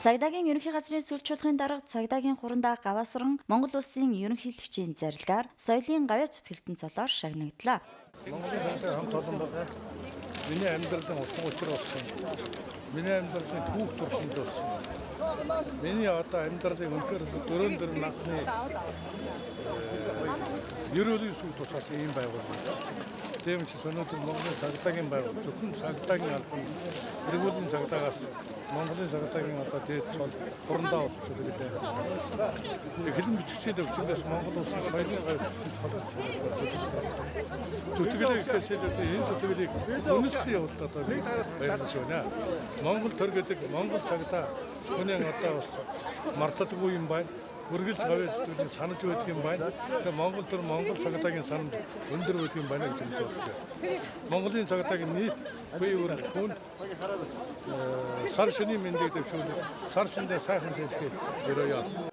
Цагдаагийн ерөнхий газрын сүл чуулгын дарга цагдаагийн хурандаа гаваасран Монгол улсын ерөнхийлөгчийн зарилгаар соёлын гавьяа зүтгэлтэн цолоор шагнагдлаа. Монголын цагдаа хамт олон бол миний амьдралын утга учир болсон. Миний амьдралын түүх туршид болсон. Миний одоо амьдралын үнэхээр дөрөн дөрөн наасны ерөөлийн сүл тусаас ийм байгууллага. Тийм учраас өнөөдөр Монголын цагдаагийн байгууллага зөвхөн цагдаагийн албан эргүүлийн цагдаагаас Монголын цагдаагийн одоо дээд цол хурандаа болчихлоо гэдэг. Хэлэн бичгчийн төвчнгээс Монгол улсын соёлын гавь зүтгэлийг гэхээс илүү энэ зүтгэлийг үнэлсэн явдал одоо баярлаж байна. Монгол төр гэдэг Монгол цагдаа хүний одоо бас мартадаггүй юм байна. Үргэлж гавьяа зүтгэлийг санаж байдаг юм байна. Тэгэхээр Монгол төр Монгол цагдаагийн санамж өндөр байдаг юм байна гэж бодож байна. Монголын цагдаагийн нийт бие бүрэлдэхүүн сар шөнийн мэндийг дэвшүүлэх, сар шиндээ сайхан шилжихийг өрөөе.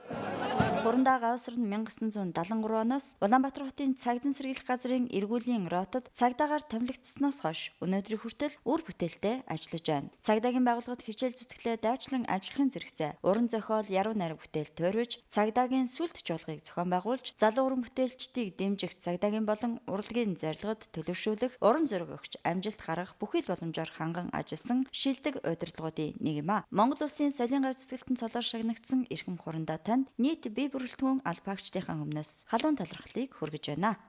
Хурандаа гавсар нь 1973 оноос Улаанбаатар хотын цагдан сэргийлэх газрын эргүүлийн ротод цагдаагаар томилогдсоноос хойш өнөөдрийн хүртэл үр бүтээлтэй ажиллаж байна. Цагдаагийн байгууллагад хичээл зүтгэлээ дайчлан ажиллахын зэрэгцээ уран зохиол, яруу найраг бүтээл туйрвж, цагдаагийн сүлд чуулгыг зохион байгуулж, залуу уран бүтээлчдийг дэмжих, цагдаагийн болон урлагийн зорилгод төлөвшүүлэх, урам зориг өгч амжилт гаргах бүхий л боломжоор ханган ажилласан шилдэг удирдлагуудын нэг юм а. Монгол улсын соёлын гавь зүтгэлтэн цолоор шагнагдсан эрхэм хурандаа танд нийт бие бүрэлдэхүүн албаагчдынхаа өмнөөс халуун талархлыг хүргэж байна.